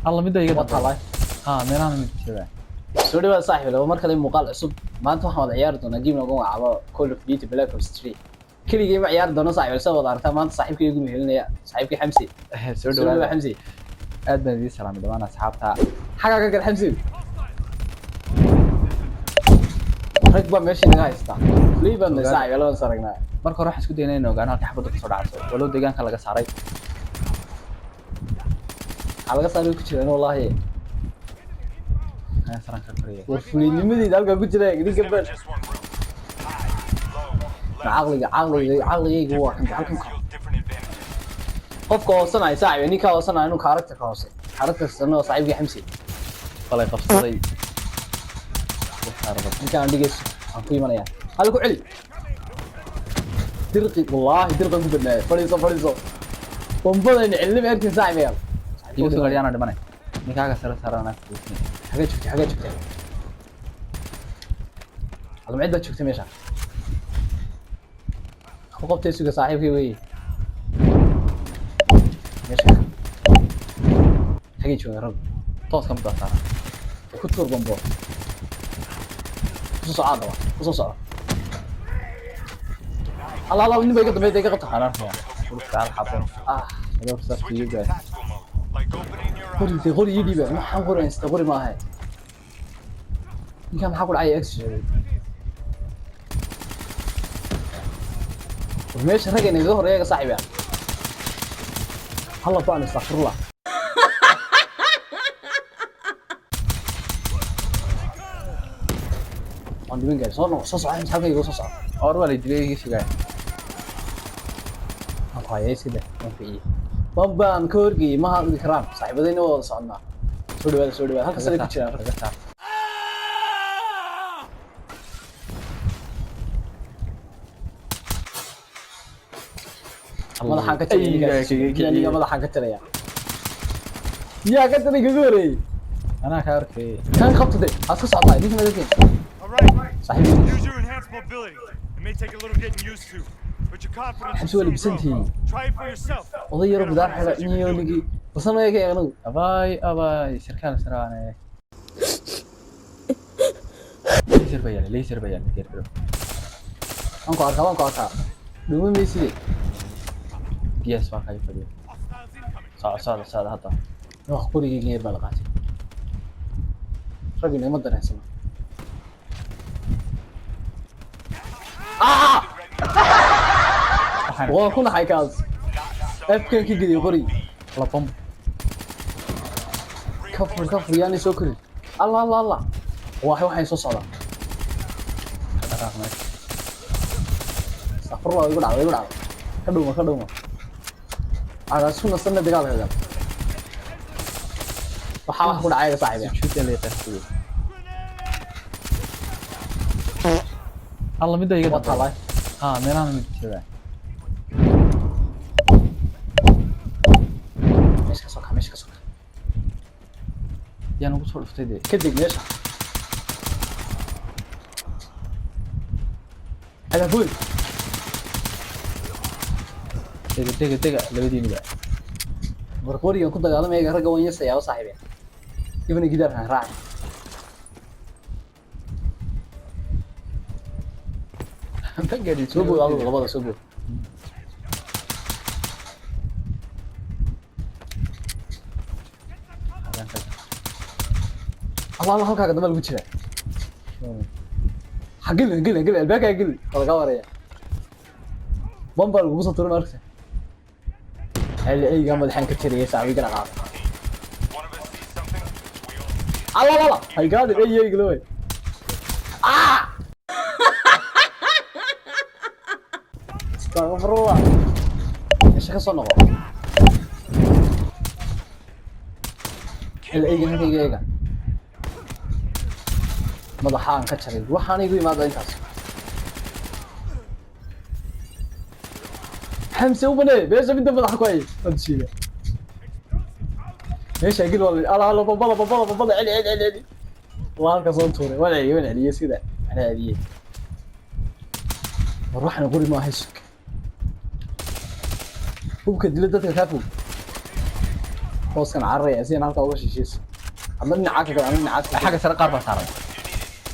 Alla midda iga Waa dambe. taallaa. Ha, meelahan mid joogaa. Soo dhawaad saaxiib laba mar kale muuqaal cusub. Maanta waxaan wada ciyaari doonaa game lagu magacaabo Call of Duty Black Ops 3. Keligay ma ciyaari doono saaxiib, sida wada aragtaa maanta saaxiibkay igu mehelinaya, saaxiibkay Xamsi. Soo Soo dhawaad dhawaada. Xamsi. Aad baan idiin salaamay dhammaan asxaabta. Xagaa ka gal Xamsi. Rag baa meesha naga haysta. Play baan Ogaada. saaxiib laba saragnaa. Marka hore waxaan isku daynaa inaan ogaano halka xabaddu kasoo dhacayso, walow deegaanka laga saaray. Waxaa laga saaray ku jiraan wallaahi. Ayaan saran ka koraya. War fuliinimadeeda halkaa ku jira idinka bal. Caqliga caqliga caqligaygu waa kan halkan ka. Qofka hoosanaya saaxiib, ninka hoosanaya inuu character-ka hoose. Character sanoo saaxiibkii Xamsi. Balay qabsaday. Waxaa rabaa. Ninkaan dhigayso aan ku imanaya. Hal ku celi. Dirqi wallaahi dirqan ku badnaayay. Fadhiiso fadhiiso. Bombadayna cilmi erkin saaxiib yaal. Igu soo gaadhiyaana dhimanay. Ninkaaga sare saarana kuusin. Xagee joogtay, xagee joogtay? Adama cid baa joogtay meesha. Ku qabtay suga saaxiibkay weeye. Meesha. Xagee jooga rag? Tooska mid baa saaran. Ku tuur bombo. Ku soo soco haddaba. Ku soo soco. Allah Allah, nin baa iga dambeeya, iga qabta. Waxaan arkayaa. Dhulka hal xabo. Ah, Walow rasaasta igu gaadhay. Qori dee qori ii dhiiba. Maxaan qori haysta, qori ma ahay. Ninkaan maxaa ku dhacay ex sheegay. War meesha ragga inaga horeeya saaxiib yaa. Halla baan astaghfirullah. Waan dhiban gaari. Soo noqo, soo soco, halkayga soo soco. Or waa la dilay iga sugaya. Waan ku hayay iska dah, waan kiciyey. Bambaan ka horgeeyey, ma hadli karaan. Saaxiibadayna waa wada soconnaa. Soo dhawaada, soo dhawaada. Halka sare ku jiraan rag. Laga saar. Madaxaan ka jaraya ninkaas. Aniga madaxaan ka jaraya. Yaa ka jaray kaga horeeyey? Anaa kaa arkayay. Kan qabta de, aad ka socotaa, ninka madalkeen. All right, Saaxiibadii. use your enhanced mobility. It may take a little getting used to, but your confidence Xamsi will waa soon labisantihiin. grow. Try it for yourself. Oday yaro bidaar xidha iyo ninkii. Basan eegay anigu. Abaay abaay sarkaal saraane. Laser baa yaala, laser baa yaala, diyaar garow. Waan ku arkaa, waan ku arkaa. Dhuma mayside. Biyahaas waa kaga fadhiya. Soco socda socda hadda. Wax qorigeyga yar baa la qaatay. Raggi nagama dareensana. Ah! Waxaan Waa ku naxay kaas. Afkan ka gediy qori. la bomb. Kafur kafur yaani soo korin. Allah Allah Allah. Waa waxay soo socdaa. Ka dhaqaaq meesha. Astaghfirullah, igu dhacday, igu dhacday. Ka dhuuma, ka dhuuma. Aan isku nasanna dagaalka gal. Waxaa wax ku dhacay saaxiib. Sujuud la qarxiyay. Alla midda iga Waa dambe. taallaa. Ha, meelahan mid joogaa. Meesha ka soo kac, meesha ka soo kac. Yaan ugu soo dhuftay dee. Ka deg meesha. Hada bood. Dega dega dega labadiiniba. War qorigan ku dagaalamaya ragga waan yasayaa saaxiib. Ibna gidaarkan raac. Ma gaadhin. Soo bood adigu, labada soo bood. Haddaan ka Allah Allah, halkaaga dambe lagu jiraa. Ha gelin, gelin, gelin, albaabkaa gelin. Waa laga waraya. Bamba lagugu soo tuuray maaragta. Xilli eyga madaxaan ka jarayay saaxiib iga dhaqaaq. One of us sees something, we all see it. Allah Allah, hay gaadin ey eyga loo. Ah! Astaghfirullah. Meesha ka soo noqo. Xilli eyga halkayga eega. Madaxaan ka jaray. Waxaan igu imaada intaas. Xamse u banee, meesha midda madaxa ku hayay. Waan shiiday. Meesha gil waa ala ala bombada bombada bombada celi celi celi celi. Waa halka soo tuuray. Waan celiyay, waan celiyay sida. Ana celiyay. War waxaan qori ma ahay sug. Hubka dila dadka kaa fog. Hooskan cararaya si aan halkaa uga shishiiso. Ama dhinaca ka kale, ama dhinaca ka Xagga sare qaar baa saaran.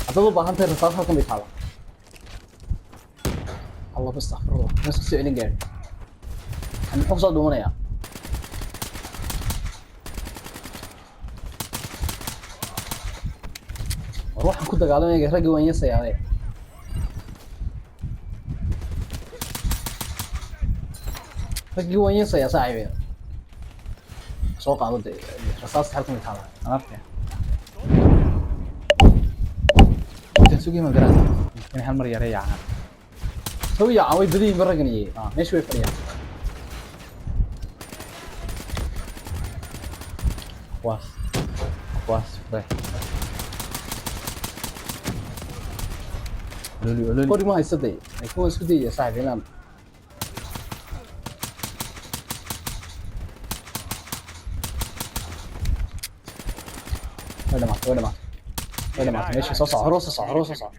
Haddaad u baahan tahay rasaas, halkan bay taala. Allah, astaghfirullah, ma isku soo celin gaari. Kan muxuu kusoo dhuumanayaa? War waxaan ku dagaalamaya raggii waan yasayaade. Raggii waan yasayaa, saaxiibaya. Soo qaado dee rasaasta, halkan bay taala. Aan arkaya. Intaan sugay ma garata inay hal mar yare yaacaan. Soo yaacaan, way badan yihiin raggan iyo meesha way fadhiyaan. Kuwaas, kuwaas fure. Ololi, ololi. Qori ma haysta dee, laakiin waan isku dayaya saaxiib inaan way dhamaatay, way dhamaatay, way dhamaatay. Meesha soo soco, hore soo soco, hore soo soco.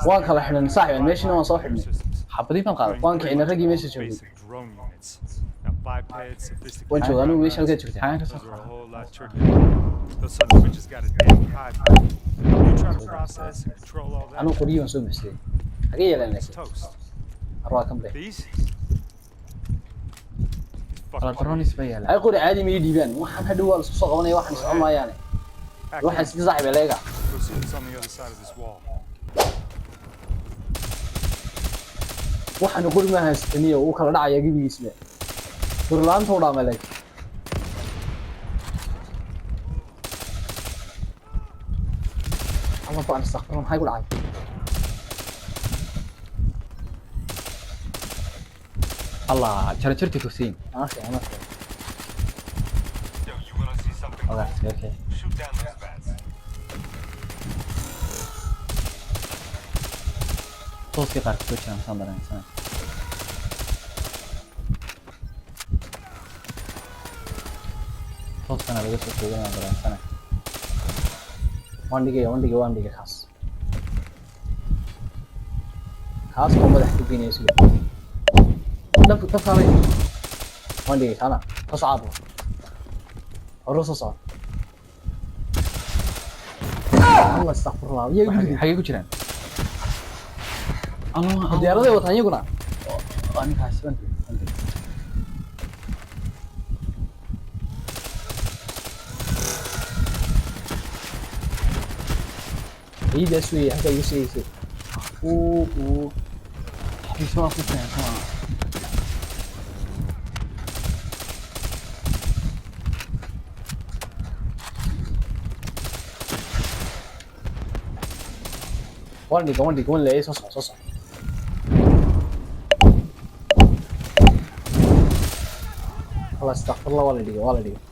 Waan kala xidhan saaxiib, meeshana waan soo xidhnay. Xabadii baan qaaday. Waan kicinay raggii meesha joogay. Waan joogaa anigu meesha halkaa joogtay. Xagaan ka soo Those are a qaaday. whole lot trickier. Those sons of bitches got a damn hive. You try to process and control all that. Anigu qoryihi waan soo buuxsaday. Hagee yeeleen It's laakiin toast. arwaa kan be. These? These Wala fucking drones bay yaalaan. Ay, qori caadi ma ii dhiibaan. Waxaan hadhow waa la isku soo qabanaya, waxaan socon maayaane. Waxaan sida saaxiib leega. Go see what's on the other side of this wall. Waxaan qori ma haystaniyo, uu kala dhacaya gebigiisba. Qori la'aanta u dhaamay laakiin. Allah baan, astaghfirullah, maxay ku dhacay? Allah, jaranjartii kursiyin. Aan arkay, aan arkay. Yo, you wanna see something Okay, okay. Shoot down those bats. Tooskii qaar kusoo jiraan saan dareensanay. Tooskana laga soo tooganayaan dareensanay. Waan dhigaya, waan dhigay, waan dhigay. Kaas, kaas oo madax ku geynaya suga daf dafkaabay. Waan dhigay kaana. Ka socaabo, hore soo soco. Allah, astaghfirullah, iyaga guriga. Xagee ku jiraan? Allah. Diyaaraday wataan iyaguna. Waa ninkaas, waan tegey, waan tegey. Ciidaas weeye halkaa iga sheegaysay. Uu uu Xafiis waa ku jiraan soo ma? Waan dhigay, waan dhigay, waan leeyay. Soo soco, soo soco. Allah, astaghfirullah, waa la dhigay, waa la dhigay.